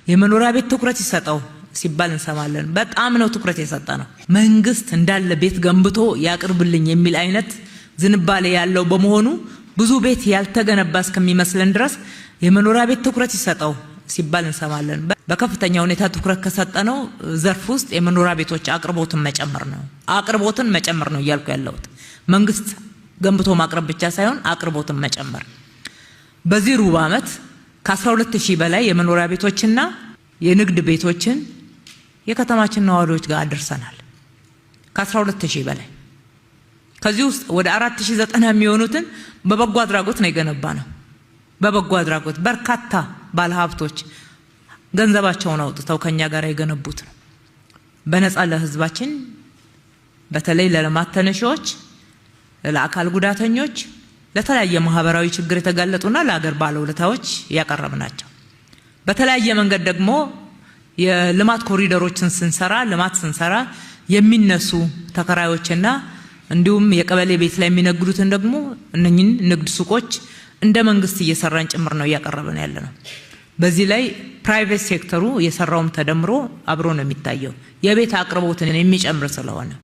የመኖሪያ ቤት ትኩረት ይሰጠው ሲባል እንሰማለን። በጣም ነው ትኩረት የሰጠ ነው። መንግስት እንዳለ ቤት ገንብቶ ያቅርብልኝ የሚል አይነት ዝንባሌ ያለው በመሆኑ ብዙ ቤት ያልተገነባ እስከሚመስለን ድረስ የመኖሪያ ቤት ትኩረት ይሰጠው ሲባል እንሰማለን። በከፍተኛ ሁኔታ ትኩረት ከሰጠነው ዘርፍ ውስጥ የመኖሪያ ቤቶች አቅርቦትን መጨመር ነው። አቅርቦትን መጨመር ነው እያልኩ ያለሁት መንግስት ገንብቶ ማቅረብ ብቻ ሳይሆን አቅርቦትን መጨመር። በዚህ ሩብ ዓመት ከ12 ሺህ በላይ የመኖሪያ ቤቶችና የንግድ ቤቶችን የከተማችን ነዋሪዎች ጋር አድርሰናል። ከ12 ሺህ በላይ። ከዚህ ውስጥ ወደ 4090 የሚሆኑትን በበጎ አድራጎት ነው የገነባ ነው። በበጎ አድራጎት በርካታ ባለሀብቶች ገንዘባቸውን አውጥተው ከኛ ጋር የገነቡት ነው። በነፃ ለህዝባችን፣ በተለይ ለልማት ተነሺዎች፣ ለአካል ጉዳተኞች፣ ለተለያየ ማህበራዊ ችግር የተጋለጡና ለሀገር ባለውለታዎች ያቀረብናቸው። በተለያየ መንገድ ደግሞ የልማት ኮሪደሮችን ስንሰራ፣ ልማት ስንሰራ የሚነሱ ተከራዮችና እንዲሁም የቀበሌ ቤት ላይ የሚነግዱትን ደግሞ እነኝን ንግድ ሱቆች እንደ መንግስት እየሰራን ጭምር ነው እያቀረብን ያለ ነው። በዚህ ላይ private sector ኡ የሰራውም ተደምሮ አብሮ ነው የሚታየው፣ የቤት አቅርቦትን የሚጨምር ስለሆነ።